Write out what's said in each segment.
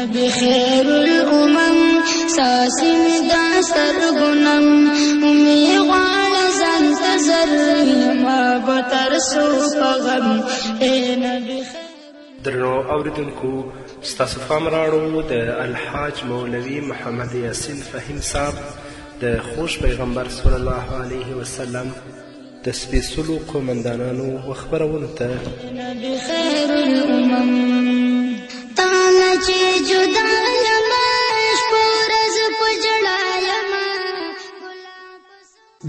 نبی خیر الامم ساسم دا سرګنم امي غواړه ځان ته زر ما به تر څو په غم اے نبی. درنو اوریدونکو، ستاسو پام راړو د الحاج مولوي محمد یاسین فهیم صاحب د خوږ پیغمبر صلی الله علیه وسلم د سپېڅلو قومندانانو و خپرونو ته. نبی خیر الامم تاله چې جدا یمه شپه ورځ په ژړا یمه.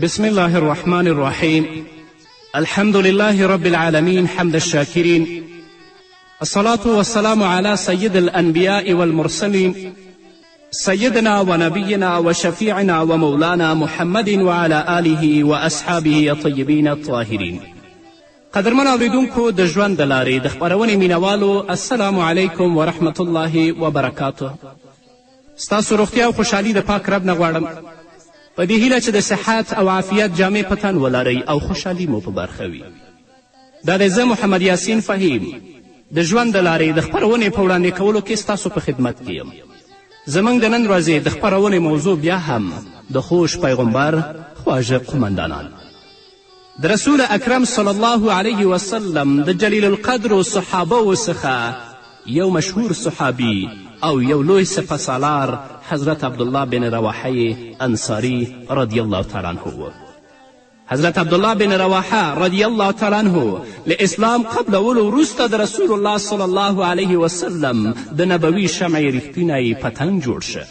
بسم الله الرحمن الرحيم. الحمد لله رب العالمين، حمد الشاكرين، الصلاة والسلام على سيد الأنبياء والمرسلين، سيدنا ونبينا وشفيعنا ومولانا محمد وعلى آله وأصحابه الطيبين الطاهرين. قدرمن اوریدونکو، د ژوند د لارې د خپرونې مینوالو، السلام علیکم ورحمت الله وبرکاته. ستاسو روغتیا او خوشحالي د پاک رب نه غواړم، په دې هیله چې د صحت او عافیت جامې په تن ولرئ او خوشحالي مو په برخه وي. دا دی زه محمد یاسین فهیم د ژوند د لارې د خپرونې په وړاندې کولو کې ستاسو په خدمت کې یم. زموږ د نن ورځې د خپرونې موضوع بیا هم د خوش پیغمبر خواږه قومندانان. د رسول اکرم صلی الله علیه وسلم د جلیل القدرو صحابو څخه یو مشهور صحابي او یو لوی سپه سالار حضرت عبدالله بن رواحه انصاري رضی الله تعالی عنه و. حضرت عبدالله بن رواحه رضی الله تعالی عنه له اسلام قبلولو وروسته د رسول الله صلی الله علیه وسلم د نبوي شمعې رښتینی پتنګ جوړ شه.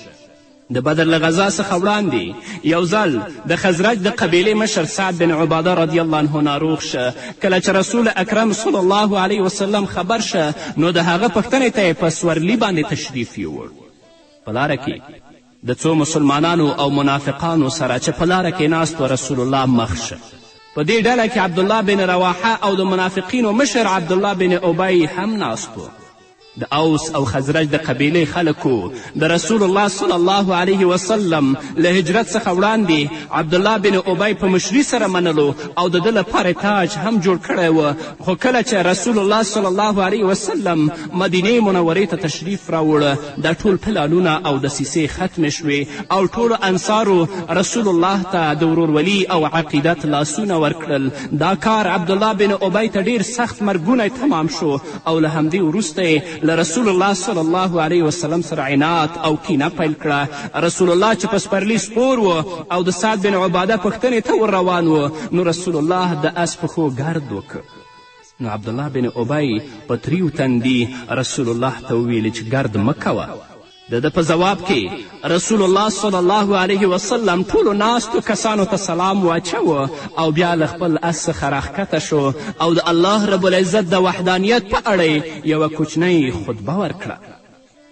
د بدر له غذا څخه وړاندې یو ځل د خزرج د قبیلې مشر سعد بن عباده رضی الله عنه ناروغ شه. کله چې رسول اکرم صلی الله علیه وسلم خبر شه، نو د هغه پوښتنې ته یې په سورلي باندې تشریف یووړ. په لاره کې د څو مسلمانانو او منافقانو سره چې په لاره کې ناست وه رسول الله مخ شه. په دې ډله کې عبدالله بن رواحه او د منافقینو مشر عبدالله بن ابی هم ناست و. د اوس او خزرج د قبیلې خلکو د رسول الله صلی الله علیه وسلم له هجرت څخه وړاندې عبدالله بن ابی په مشري سره منلو او د ده لپاره تاج هم جوړ کړی و، خو کله چې رسول الله صلی الله علیه وسلم مدینې منورې ته تشریف راوړ، دا ټول پلانونه او دسیسې ختمې شوې او ټولو انصارو رسول الله ته د ورورولي او عقیدت لاسونه ورکړل. دا کار عبدالله بن ابی ته ډیر سخت مرګونی تمام شو او له همدې وروسته یې له رسول الله صلی الله علیه وسلم سره عناد او کینه پیل کړه. رسول الله چې په سپرلي سپور و او د سعد بن عباده پوښتنې ته ور روان و، نو رسول الله د اس پښو ګرد وکړ. نو عبدالله بن ابی په تریو تندي رسول الله ته وویلې چې ګرد مه کوه. د ده په ځواب کې رسول الله صلی الله علیه وسلم ټولو ناستو کسانو ته سلام واچوه او بیا له خپل اس څخه راښکته شو او د الله رب العزت د وحدانیت په اړه یوه کوچنۍ خطبه ورکړه.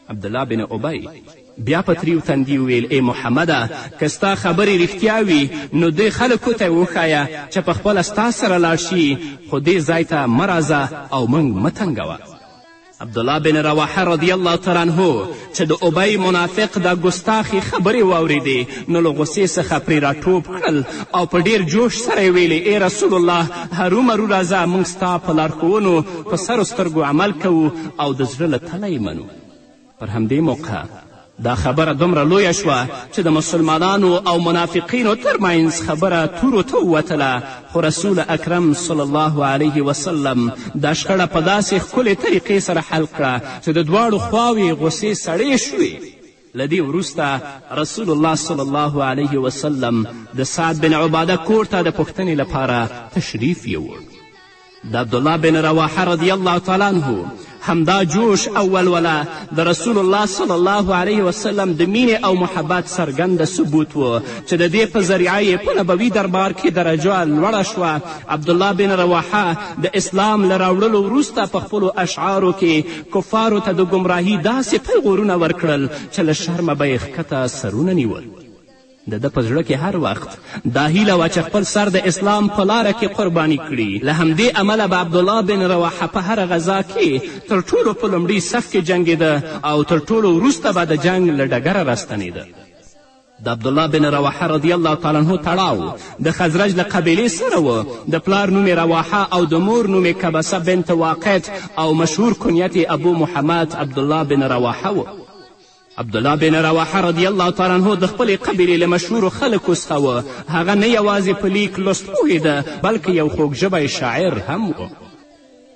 عبدالله بن ابی بیا په تریو تندي وویل: ای محمده، که ستا خبرې رښتیا وي، نو دې خلکو ته وښایه چې په خپله ستا سره لاړ شي، خو دې ځای ته مه راځه او موږ مه تنګوه. عبدالله بن رواحه رضی الله تعالی عنه چې د ابی منافق دا ګستاخې خبرې واورېدې، نو له غصې څخه پرې راټوپ کړل او په ډېر جوش سره یې ویلې: ای رسول الله، هرومرو راځه، موږ ستا په لارښوونو په سرو سترګو عمل کوو او د زړه له تله یې منو. پر همدې موقع دا خبره دومره لویه شوه چې د مسلمانانو او منافقینو ترمنځ خبره تورو ته ووتله، خو رسول اکرم صلی الله علیه وسلم دا شخړه په داسې ښکلې طریقې سره حل کړه چې د دواړو خواوې غوسې سړې شوې. له دې وروسته رسول الله صلی الله علیه وسلم د سعد بن عباده کور ته د پوښتنې لپاره تشریف یووړ. د عبدالله بن رواحه رضی الله تعالی عنه همدا جوش او ولوله د رسول الله صلی الله علیه وسلم د مینې او محبت څرګند ثبوت و چې د دې په ذریعه یې په نبوي دربار کې درجه لوړه شوه. عبدالله بن رواحه د اسلام له راوړلو وروسته په خپلو اشعارو کې کفارو ته د ګمراهي داسې پیغورونه ورکړل چې له شرمه به یې ښکته سرونه نیول. د ده په زړه کې هر وخت دا هیله وه چې خپل سر د اسلام په لاره کې قرباني کړي. له همدې امله به عبدالله بن رواحه په هره غذا کې تر ټولو په لومړي صف کې جنګېده او تر ټولو وروسته به د جنګ له ډګره راستنېده. د عبدالله بن رواحه رضی الله تعالی عنه تړاو د خزرج له قبیلې سره و. د پلار نوم یې رواحه او د مور نوم یې کبسه بنت واقد او مشهور کنیت یې ابو محمد عبدالله بن رواحه و. عبدالله بن رواحه رضی الله تعالی عنه د خپلې قبیلې له مشهورو خلکو څخه و. هغه نه یوازې په لیک لوست پوهېده، بلکې یو خوږ ژبی شاعر هم و.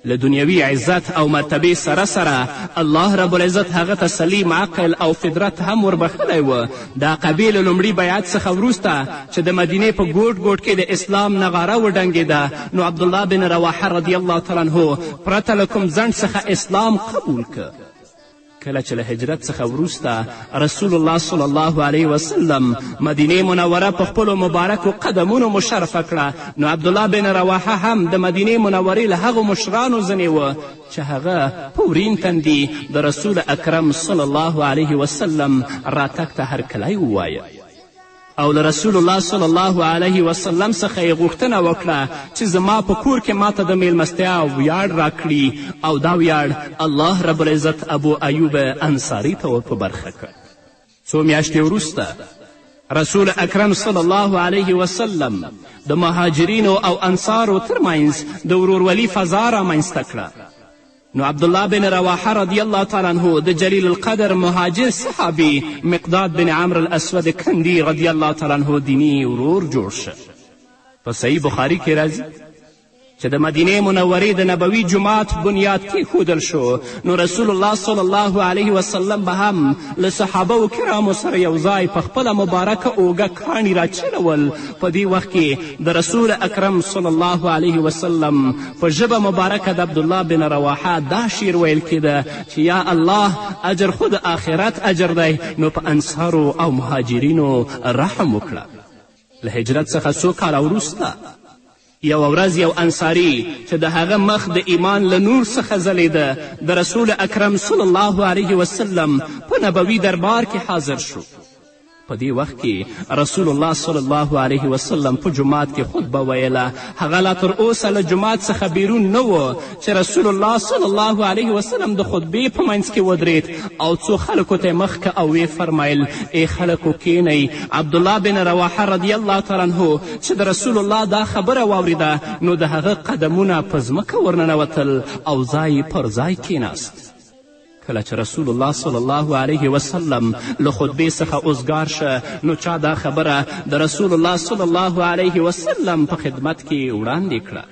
له دنیوي عزت او مرتبې سره سره الله رب العزت هغه ته سلیم عقل او فطرت هم وربښلی و. د عقبې له لومړي بیعت څخه وروسته چې د مدینې په ګوټ ګوټ کې د اسلام نغاره وډنګېده، نو عبدالله بن رواحه رضی الله تعالی عنه پرته له کوم ځنډ څخه اسلام قبول که. کله چې له هجرت څخه وروسته رسول الله صلی الله علیه وسلم مدینه منوره په خپلو مبارکو قدمونو مشرفه کړه، نو عبدالله بن رواحه هم د مدینې منورې له هغو مشرانو ځنې و چې هغه په ورین تندي د رسول اکرم صلی الله علیه وسلم راتګ ته هرکلی ووایه او له رسول الله صلی الله علیه وسلم څخه یې غوښتنه وکړه چې زما په کور کې ماته د میلمستیا ویاړ راکړي، او دا ویاړ الله رب العزت ابو ایوب انصاري ته ور په برخه کړ. څو میاشتې وروسته رسول اکرم صلی الله علیه وسلم د مهاجرینو او انصارو ترمنځ د ورورولي فضا رامنځته کړه. نو عبدالله بن رواحه رضی الله تعالی عنه د جلیل القدر مهاجر صحابي مقداد بن عمرو الاسود کندي رضی الله تعالی عنه دیني ورور جوړ شه. په صحیح بخاري کې راځي چې د مدینې منورې د نبوي جومات بنیاد کیښودل شو، نو رسول الله صلی الله علیه وسلم به هم له صحابه کرامو سره یو ځای په خپله مبارکه اوږه کاڼي راچلول. په دې وخت کې د رسول اکرم صلی الله علیه وسلم په ژبه مبارکه د عبدالله بن رواحه دا شعر ویل کېده چې یا الله، اجر خو د آخرت اجر دی، نو په انصارو او مهاجرینو رحم وکړه. له هجرت څخه څو کاله وروسته یوه ورځ یو انصاري چې د هغه مخ د ایمان له نور څخه ځلېده د رسول اکرم صلی الله علیه وسلم په نبوي دربار کې حاضر شو. په دې وخت کې رسول الله صلی الله علیه وسلم په جومات کې خطبه ویله. هغه لا تر اوسه له جومات څخه بیرون نه و چې رسول الله صلی الله علیه وسلم د خطبې په منځ کې ودرید او څو خلکو ته مخ که او ویې فرمایل: ای خلکو کینئ. عبدالله بن رواحه رضی الله تعالی عنه چې د رسول الله دا خبره واوریده، نو د هغه قدمونه په ځمکه ورننوتل او ځای پر ځای کیناست. کله چې رسول الله صلی الله علیه وسلم له خطبې څخه اوزګار شه، نو چا دا خبره د رسول الله صلی الله علیه وسلم په خدمت کې وړاندې کړه.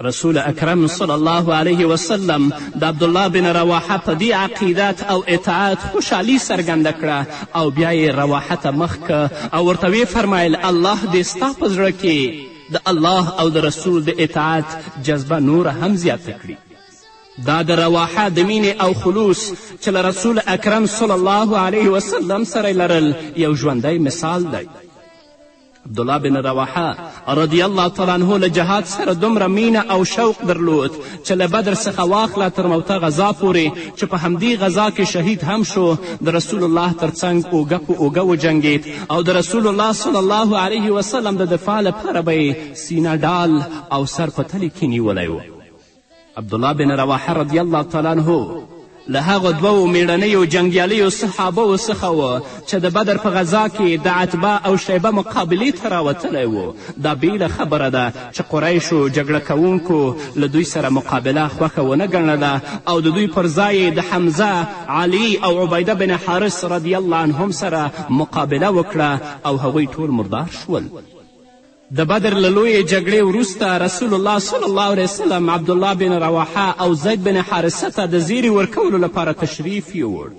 رسول اکرم صلی الله علیه وسلم د عبدالله بن رواحه په دې عقیدت او اطاعت خوشحالي څرګنده کړه او بیا یې رواحه ته مخ که او ورته ویې فرمایل: الله دې ستا په زړه کې د الله او د رسول د اطاعت جذبه نوره هم زیاته کړي. دا د رواحه د مینې او خلوص چې له رسول اکرم صلی الله علیه وسلم سره لرل یو ژوندی مثال دی. عبدالله بن رواحه رضی الله تعالی عنه له جهاد سره دومره مینه او شوق درلود چې له بدر څخه واخله تر موته غذا پورې چې په همدې غذا کې شهید هم شو، د رسول الله تر څنګ اوږه په اوږه وجنګید او د رسول الله صلی الله علیه وسلم د دفاع لپاره به یې سینه ډال او سر په تلې کې نیولی و. عبدالله بن رواحه رضی الله تعالی عنه له هغو دوو میړنیو جنګیالیو صحابو څخه و چې د بدر په غذا کې د عتبه او شیبه مقابلې ته راوتلی و. دا بیله خبره ده چې قریشو جګړه کوونکو له دوی سره مقابله خوښه ونه ګڼله او د دوی پر ځای د حمزه، علي او عبیده بن حارث رضی الله عنهم سره مقابله وکړه او هغوی ټول مردار شول. د بدر له لویې جګړې وروسته رسول الله صلی الله علیه وسلم عبدالله بن رواحه او زید بن حارثه ته د زیري ورکولو لپاره تشریف یووړ.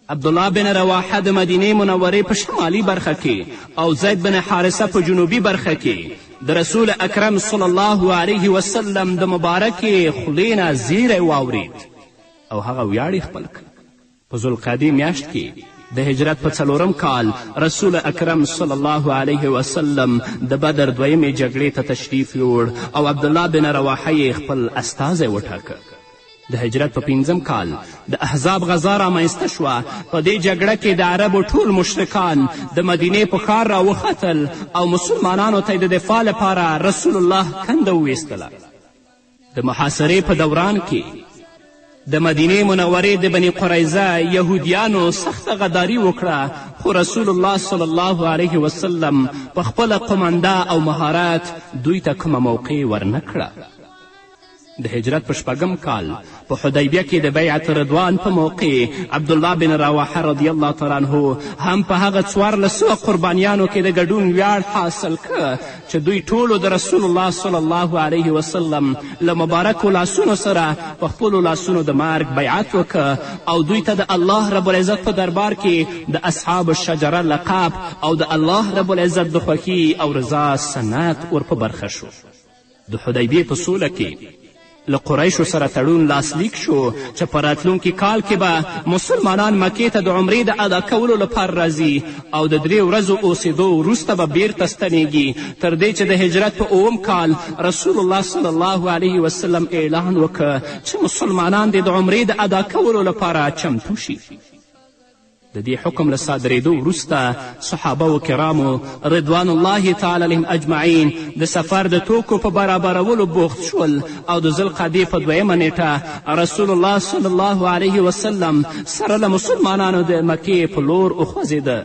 عبدالله بن رواحه د مدینې منورې په شمالي برخه کې او زید بن حارثه په جنوبي برخه کې د رسول اکرم صلی الله علیه وسلم د مبارکې خولې نه زیری واورید او هغه ویاړ یې خپل کړ. په ذوالقعدې میاشت کې د هجرت په څلورم کال رسول اکرم صلی الله علیه وسلم د بدر دویمې جګړې ته تشریف یوړ او عبدالله بن رواحه یې خپل استازی وټاکه. د هجرت په پنځم کال د احزاب غذا رامنځته شوه. په دې جګړه کې د عربو ټول مشرکان د مدینې په ښار راوختل او مسلمانانو ته د دفاع لپاره رسول الله کنده وویستله. د محاصرې په دوران کې د مدینې منورې د بني قریظه یهودیانو سخته غداري وکړه، خو رسول الله صلی الله علیه وسلم په خپله قومنده او مهارت دوی ته کومه موقع ورنه کړه. د هجرت په شپږم کال په حدیبیه کې د بیعت رضوان په موقع عبدالله بن رواحه رضی الله تعالی عنه هم په هغه 1400 قربانیانو کې د ګډون ویاړ حاصل که چې دوی ټولو د رسول الله صلی الله علیه وسلم له مبارکو لاسونو سره په خپلو لاسونو د مرګ بیعت وکړه او دوی ته د الله رب العزت په دربار کې د اصحاب الشجره لقب او د الله رب العزت د خوښي او رضا سند ور په برخه شو. د حدیبیې په سوله کې له قریشو سره تړون لاسلیک شو چې په راتلونکي کال کې به مسلمانان مکې ته د عمرې د ادا کولو لپاره راځي او د درې ورځو اوسېدو وروسته به بیرته ستنیږي، تر دې چې د هجرت په اووم کال رسول الله صلی الله علیه وسلم اعلان وکړ چې مسلمانان دې د عمرې د ادا کولو لپاره چمتو شي. د دې حکم له صادرېدو وروسته صحابه و کرامو رضوان الله تعالی علیهم اجمعین د سفر د توکو په برابرولو بوخت شول او د ذوالقعدې په دویمه نیټه رسول الله صلی الله علیه وسلم سره له مسلمانانو د مکې په لور وخوځېده.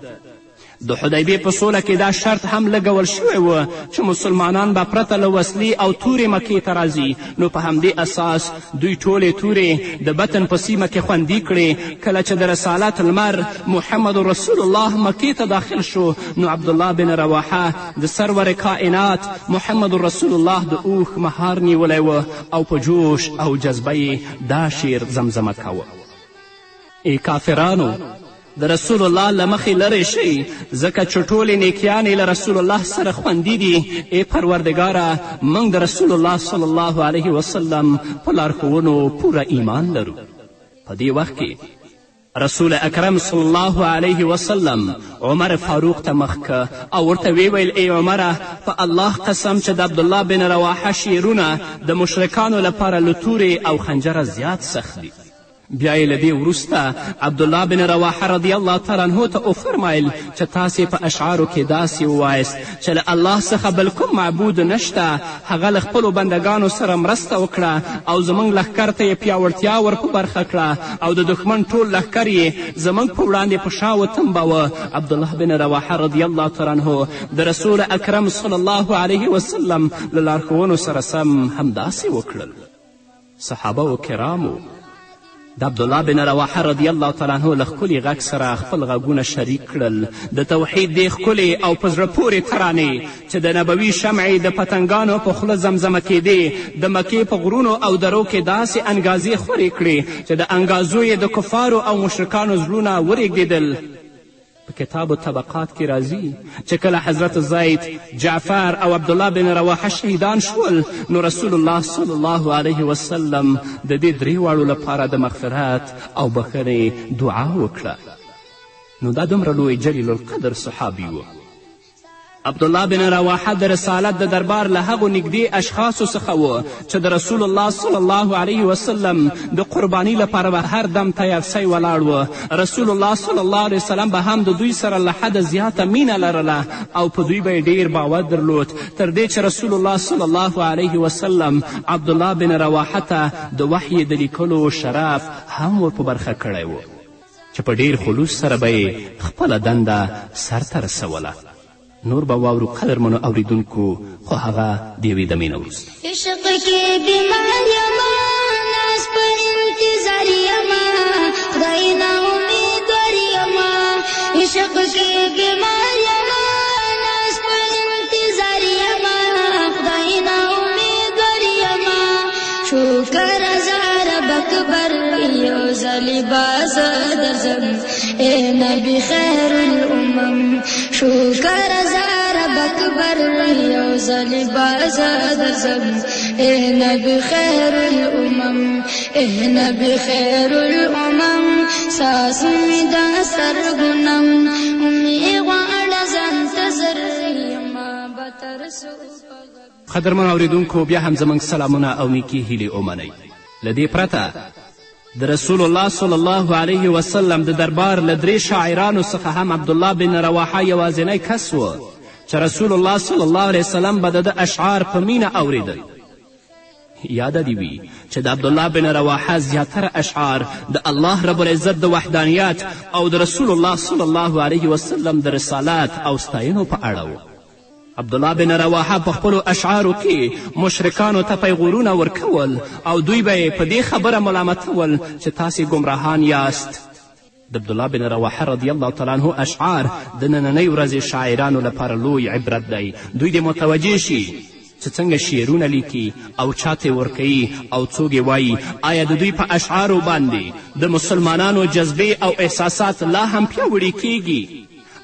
د حدیبې په سوله کې دا شرط هم لګول شوی و چې مسلمانان به پرته له وسلې او تورې مکې ته راځي، نو په همدې اساس دوی ټولې تورې د بطن په سیمه کې خوندي کړې. کله چې د رسالت لمر محمد رسول الله مکې ته داخل شو، نو عبدالله بن رواحه د سرور کائنات محمد رسول الله د اوښ مهار نیولی و او په جوش او جذبه یې دا شعر زمزمه کاوه: ای کافرانو، د رسول الله له مخې لرې شئ، ځکه چې ټولې نیکیانې له رسول الله سره خوندي دي. ای پروردګاره، موږ د رسول الله صلی الله علیه وسلم په لارښوونو پوره ایمان لرو. په دې وخت کې رسول اکرم صلی الله علیه وسلم عمر فاروق ته مخ که او ورته ویې ویل: ای عمره، په الله قسم چې د عبدالله بن رواحه شعرونه د مشرکانو لپاره له تورې او خنجره زیات سخت دي. بیا یې له دې وروسته عبدالله بن رواحه رضی الله تعالی عنه ته وفرمایل چې تاسې په اشعارو کې داسې ووایست چې له الله څخه بل کوم معبود نشته، هغه له خپلو بندګانو سره مرسته وکړه او زموږ لښکر ته یې پیاوړتیا ور په برخه کړه او د دښمن ټول لښکر یې زموږ په وړاندې په شا وتمباوه. عبدالله بن رواحه رضی الله تعالی عنه د رسول اکرم صلی الله علیه وسلم له لارښوونو سره سم همداسې وکړل. صحابه و کرامو د عبدالله بن رواحه رضی الله تعالی عنه له ښکلي غږ سره خپل غږونه شریک کړل. د توحید دې ښکلې او په زړه پورې ترانې چې د نبوي شمعې د پتنګانو په خوله زمزمه کېدې، د مکې په غرونو او درو کې داسې انګازې خورې کړې چې د انګازو یې د کفارو او مشرکانو زړونه ورېږدېدل. په کتاب الطبقات کې راځي چې کله حضرت زید، جعفر او عبدالله بن رواحه شهیدان شول، نو رسول الله صلی الله علیه وسلم د دې درې واړو لپاره د مغفرت او بښنې دعا وکړه. نو دا دومره لوی جلیل القدر صحابي و. عبدالله بن رواحه د رسالت د دربار له هغو نږدې اشخاصو څخه و چې د رسول الله صلی الله علیه وسلم د قرباني لپاره به هر دم تیارسی ولاړ و. رسول الله صلی الله علیه وسلم به هم د دوی سره له حده زیاته مینه لرله او په دوی به یې ډیر باور درلود، تر دې چې رسول الله صلی الله علیه وسلم عبدالله بن رواحه ته د وحیې د لیکلو شرف هم ور په برخه کړی و چې په ډیر خلوص سره به یې خپله دنده سرته رسوله. نور به واورو قدرمنو اوریدونکو، خو هغه د یوې دمې نه وروسته. عشق کې بیمار یمه، ناست په انتظار یمه، خدای نه امیدوار یمه. عشق کې بیمار یمه، ناست په انتظار یمه، خدای نه امیدوار یمه. شکر زه رب اکبر، یو ځلې به زه درځم، ای نبي خیر الامم. شکر زه رب اکبر، یو ځلې به زه درځم، ای نبي خیر الامم، ای نبي خیر الامم. ساس مې د سرګنم امې غواړه ځان ته زر یمه به تر څو. قدرمن اوریدونکو، بیا هم زموږ سلامونه او نیکې هیلې ومنئ. له دې پرته د رسول الله صلی الله علیه وسلم د دربار له درې شاعرانو څخه هم عبدالله بن رواحه یوازینی کس و چې رسول الله صلی الله علیه وسلم به د ده اشعار په مینه اوریدل. یاده دې وي چې د عبدالله بن رواحه زیاتره اشعار د الله رب العزت د وحدانیت او د رسول الله صلی الله علیه وسلم د رسالت او ستاینو په اړه و. عبدالله بن رواحه په خپلو اشعارو کې مشرکانو ته پیغورونه ورکول او دوی به یې په دې خبره ملامتول چې تاسې ګمراهان یاست. د عبدالله بن رواحه رضی الله تعالی عنه اشعار د نننۍ ورځې شاعرانو لپاره لوی عبرت دی. دوی دې متوجه شي چې څنګه شعرونه لیکي او چاته یې ورکوي او څوک یې وایي. آیا د دوی په اشعارو باندې د مسلمانانو جذبې او احساسات لا هم پیاوړي کیږي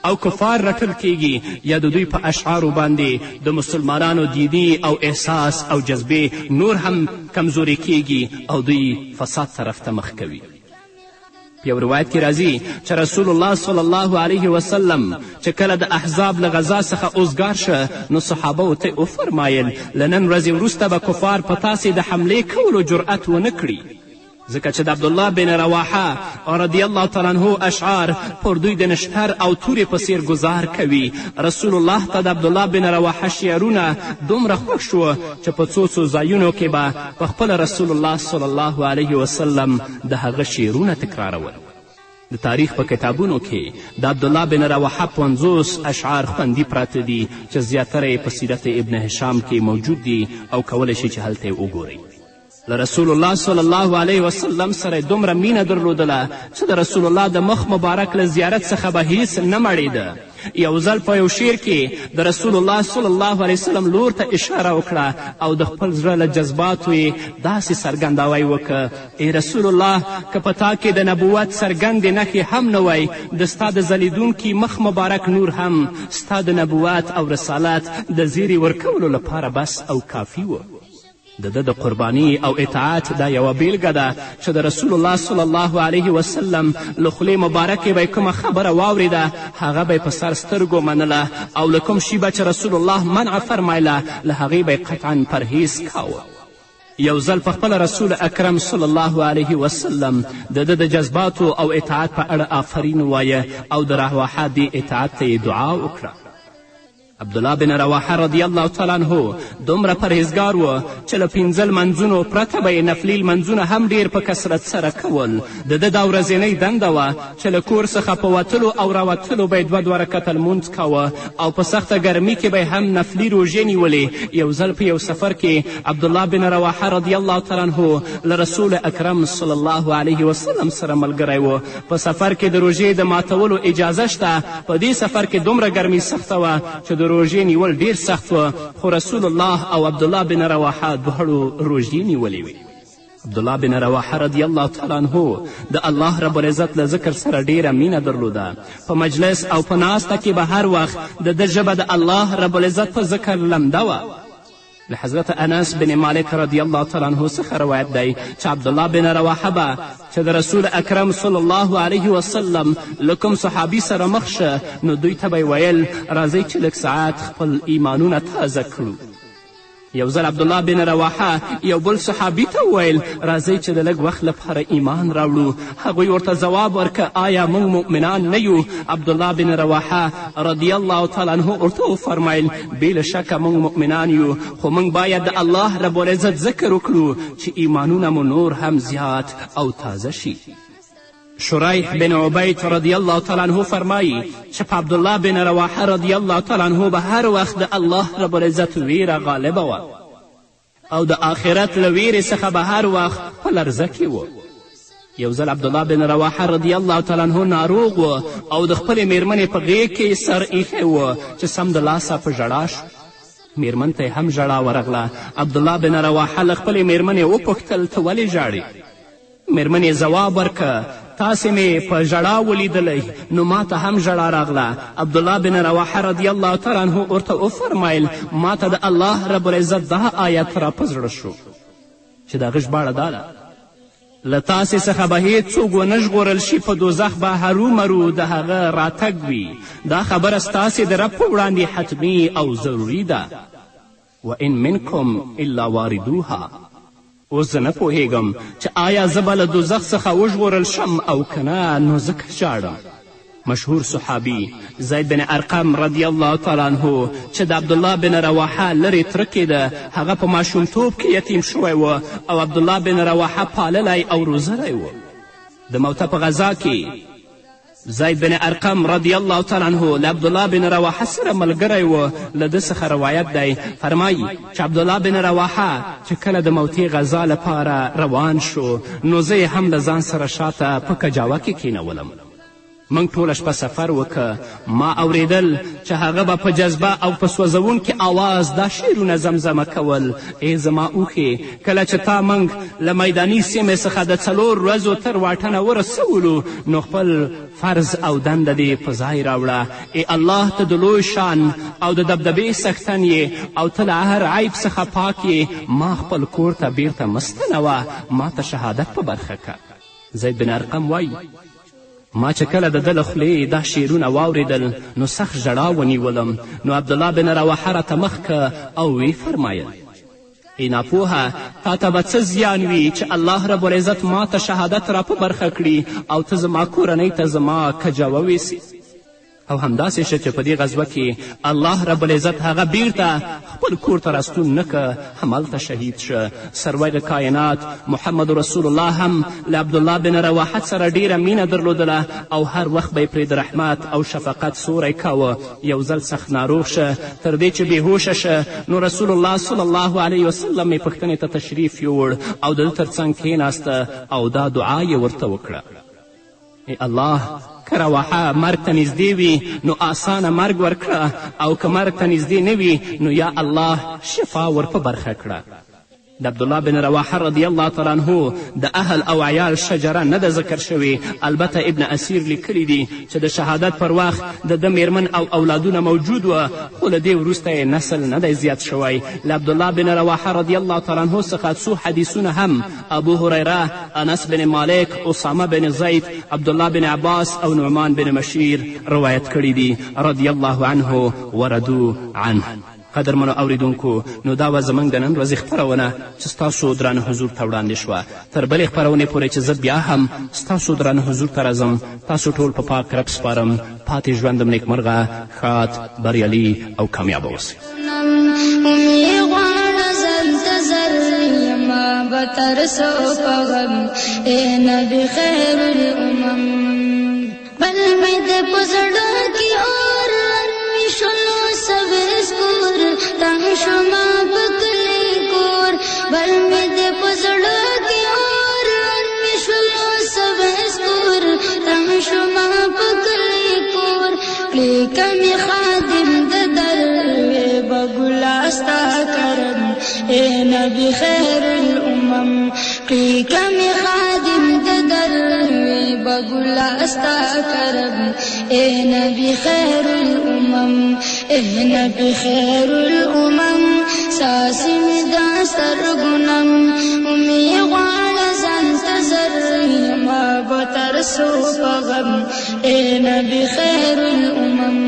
او کفار رټل کیږي، یا د دوی په اشعارو باندې د مسلمانانو دیني او احساس او جذبې نور هم کمزوري کیږي او دوی فساد طرف ته مخ کوي؟ په یو روایت کې راځي چې رسول الله صلی الله علیه وسلم چې کله د احزاب له غذا څخه اوزګار شه، نو صحابه ته یې وفرمایل: له نن ورځې وروسته به کفار په تاسې د حملې کولو جرأت ونه کړي، ځکه چې د عبدالله بن رواحه رضی الله تعالی عنه اشعار پر دوی د نشتر او تورې په څیر ګزار کوي. رسول الله ته د عبدالله بن رواحه شعرونه دومره خوښ شو چې په څو څو ځایونو کې به په خپله رسول الله صلی الله علیه وسلم د هغه شعرونه تکرارول. د تاریخ په کتابونو کې د عبدالله بن رواحه 50 اشعار خوندي پراته دي چې زیاتره یې په سیرت ابن هشام کې موجود دي او کولی شئ چې هلته یې وګورئ. له رسول الله صلی الله علیه وسلم سره دومره مینه درلودله چې د رسول الله د مخ مبارک له زیارت څخه به هیڅ نه مړېده. یو ځل په یو شعر کې د رسول الله صلی الله علیه وسلم لور ته اشاره وکړه او د خپل زړه له جذباتو یې داسې څرګنداوی وکړه: ای رسول الله، که په تا کې د نبوت څرګندې نښې هم نه وای، د ستا د ځلیدونکي مخ مبارک نور هم ستا د نبوت او رسالت د زیري ورکولو لپاره بس او کافي و. د ده د قرباني او اطاعت دا یوه بیلګه ده چې د رسول الله صلی الله علیه وسلم له خولې مبارکې به یې کومه خبره واورېده، هغه به یې په سر سترګو منله او له کوم شي به چې رسول الله منع فرمایله، له هغې به یې قطعا پرهیز کاوه. یو ځل په خپله رسول اکرم صلی الله علیه وسلم د ده د جذباتو او اطاعت په اړه آفرین ووایه او د رواحه دې اطاعت ته یې دعا وکړه. عبدالله بن رواحه رضی الله تعالی عنه دومره پرهیزګار و چې له 5 لمنځونو پرته به یې نفلي لمنځونه هم ډیر په کثرت سره کول. د ده دا ورځنۍ دنده وه چې له کور څخه په وتلو او راوتلو به یې دوه دوه رکعته لمونځ کاوه او په سخته ګرمي کې به یې هم نفلي روژې نیولې. یو ځل په یو سفر کې عبدالله بن رواحه رضی الله تعالی عنه له رسول اکرم صلی الله علیه وسلم سره ملګری و. په سفر کې د روژې د ماتولو اجازه شته. په دې سفر کې دومره ګرمي سخته وه چې د روژې نیول ډیر سخت و، خو رسول الله او عبدالله بن رواحه دواړو روژې نیولې وې. عبدالله بن رواحه رضی الله تعالی عنه د الله رب العزت له ذکر سره ډیره مینه درلوده. په مجلس او په ناسته کې به هر وخت د ده ژبه د الله رب العزت په ذکر لمده وه. له حضرت انس بن مالک رضی الله تعالی عنه څخه روایت دی چې عبدالله بن رواحه به چې د رسول اکرم صلی الله علیه وسلم له کوم صحابي سره مخ شه، نو دوی ته به یې ویل: راځئ چې لږ ساعت خپل ایمانونه تازه کړو. یو ځل عبدالله بن رواحه یو بل صحابي ته وویل: راځئ چې د لږ وخت لپاره ایمان راوړو. هغوی ورته ځواب ورکه: آیا موږ مؤمنان نه یو؟ عبدالله بن رواحه رضی الله تعالی عنه ورته وفرمیل: بې له شکه موږ مؤمنان یو، خو موږ باید د الله رب العزت ذکر وکړو چې ایمانونه مو نور هم زیات او تازه شي. شریح بن عبید رضی الله تعالی عنه فرمایي چې په عبدالله بن رواحه رضی الله تعالی عنه به هر وخت د الله رب العزت ویره غالبه وه او د آخرت له ویرې څخه به هر وخت په لرزه کې و. یو ځل عبدالله بن رواحه رضی الله تعالی عنه ناروغ و او د خپلې میرمنې په غېږ کې سر ایښی و چې سمدلاسه په ژړا شو. میرمن ته یې هم ژړا ورغله. عبدالله بن رواحه له خپلې میرمنې وپوښتل: ته ولې ژاړې؟ میرمنې ځواب ورکه: تاسې مې په ژړا ولیدلی نو ما ته هم ژړا راغله. عبدالله بن رواحه رضی الله تعالی عنه ورته وفرمیل: ما ته د الله رب العزت دا آیت را په زړه شو چې د هغه ژباړه دا ده: له تاسې څخه به هیڅوک ونه ژغورل شي، په دوزخ به هرومرو د هغه راتګ وي. دا خبره ستاسې د رب په وړاندې حتمي او ضروري ده. وان منکم الا واردوها. اوس زه نه پوهیږم چې آیا زه به له دوزخ څخه وژغورل شم او که نه، نو ځکه ژاړم. مشهور صحابي زید بن ارقم رضی الله تعالی عنه چې د عبدالله بن رواحه لرې تره کېده، هغه په ماشومتوب کې یتیم شوی و او عبدالله بن رواحه پاللی او روزلی و. د موته په غذا کې زید بن ارقم رضی الله تعالی عنه له عبدالله بن رواحه سره ملګری و، له ده څخه روایت دی، فرمایي چې عبدالله بن رواحه چې کله د موتې غذا لپاره روان شو، نو زه یې هم له ځان سره شاته په کجاوه کې کینولم. موږ ټوله شپه سفر وکه، ما اوریدل چې هغه به په جذبه او په سوځوونکي آواز دا شعرونه زمزمه کول: ای زما اوښې، کله چې تا موږ له میداني سیمې څخه د 4 ورځو تر واټنه ورسولو، نو خپل فرض او دنده دې په ځای راوړه. ای الله، ته د لوی شان او د دبدبې څښتن یې او ته له هر عیب څخه پاک یې، ما خپل کور ته بیرته مه ستنوه، ما ته شهادت په برخه که. زید بن ارقم وایي ما چې کله د ده له خولې دا شعرونه واورېدل، نو سخت ژړا ونیولم. نو عبدالله بن رواحه راته مخ که او ویې فرمایل: ای ناپوهه، تا ته به څه زیان وي چې الله رب العزت ما ته شهادت را په برخه کړي او ته زما کورنۍ ته زما کجاوه ویسې؟ او همداسې شه چې په دې غزوه کې الله رب العزت هغه بیرته خپل کور ته راستون نه که، هملته شهید شه. سرور کائنات محمد رسول الله هم له عبدالله بن رواحه سره ډیره مینه درلودله او هر وخت به یې پرې د رحمت او شفقت سوری کاوه. یو ځل سخت ناروغ شه تر دې چې بېهوشه شه، نو رسول الله صلی الله علیه وسلم یې پوښتنې ته تشریف یووړ او د ده تر څنګ کښېناسته او دا دعا یې ورته وکړه: ای الله، که رواحه مرګ ته نږدې وي نو اسانه مرګ ورکړه، او که مرګ ته نږدې نه وي نو یا الله شفا ور په برخه کړه. د عبدالله بن رواحه رضی الله تعالی عنه د اهل او عیال شجره نه ده ذکر شوې، البته ابن اسیر لیکلي دي چې د شهادت پر وخت د ده میرمن او اولادونه موجود وه، خو له دې وروسته یې نسل نه دی زیات شوی. له عبدالله بن رواحه رضی الله تعالی عنه څخه څو حدیثونه هم ابو هریره، انس بن مالک، اسامه بن زید، عبدالله بن عباس او نعمان بن مشیر روایت کړي دي رضی الله عنه وردو عنه. قدرمنو اوریدونکو، نو دا وه زموږ د نن ورځې خپرونه چې ستاسو درانه حضور ته وړاندې شوه. تر بلې خپرونې پورې چې زه بیا هم ستاسو درانه حضور ته راځم، تاسو ټول په پاک رب سپارم. پاتې ژوندم نیکمرغه، ښاد، بریالي او کامیابه اوسئ. بل مې د په زړه کې اور شلو سوي سکور، تنګ شومه په کلي کور. بل مې د په زړه کې اور شلو سوي سکور، تنګ شومه په کلي کور. لیکه مې خادم د در بګلا ستا کرم، اے نبی خیر الامم. لیکه مې خادم د در بګلا ستا کرم، اے نبی خیر الامم، اے نبی خیر الامم. ساسي مې د سترګونم امي غواړه ځان ته زر، ما به تر څو په غم، اے نبی خیر الامم.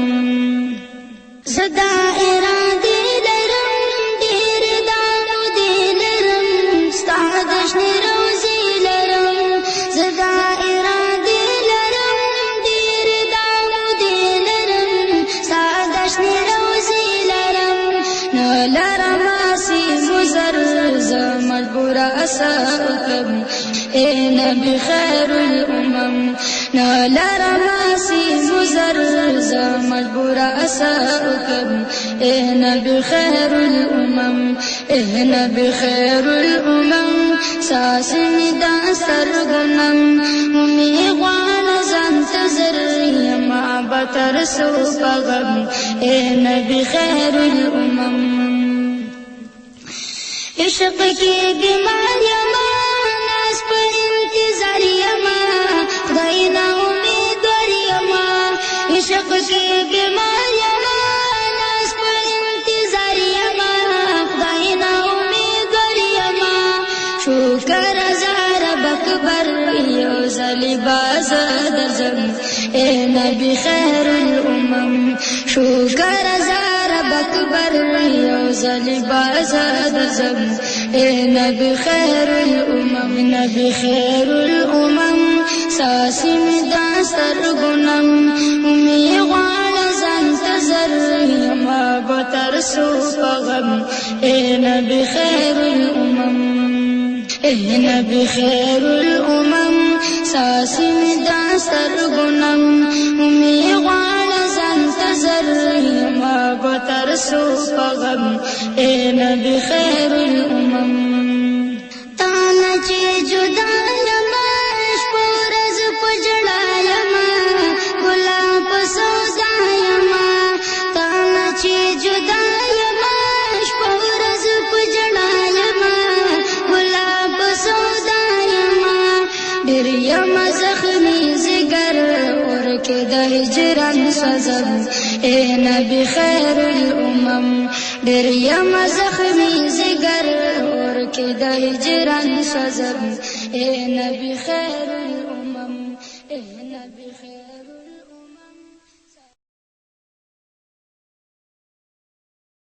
زه دا ارادې لرم، ډېر دا مودې لرم، ستا د شنې روزې لرم. زه دا ارادې لرم، ډېر دا مودې لرم، ستا د شنې روزې لرم. نه لرم هسې مضر، زه مجبوره څه وکړم، اے نبی خیر الامم. نه لرم هسې مضر، زه مجبوره څه وکړم، اے نبی خیر الامم، اے نبی خیر الامم. ساسي مې د سترګونم امي غواړه ځان ته زر، ما به تر څو په غم، اے نبی خیر الامم. عشق کې بیمار یمه، ناس په انتظار یمه، خدای نه امیدوار یمه. عشق کې بیمار یمه، ناس په انتظار یمه، خدای نه امیدوار یمه. شکر زار اکبر، یو ځلې به زه درځم، اے نبی خیر الامم. شکر زار اکبر، یو ځلې به زه درځم، اے نبی خیر الامم، نبی خیر الامم. ساسي مې د سترګونم امي غواړه ځان ته زر، ما به تر څو په غم، اے نبی خیر الامم، اے نبی خیر الامم. ساسي مې د سترګونم څو په غم، اے نبی خیر الامم. تا نه چې جدا یم، شپه ورځ په ژړا یم، ګلاب په سودا یم. تا نه چې جدا یم، شپه ورځ په ژړا یم، ګلاب په سودا یم. ډېر یم زخمي ځیګر، ورکه د هجران سوځم، اے نبی خیر الامم. ډېر یم زخمي ځیګر، ورکه د هجران سوځم، اے نبی خیر.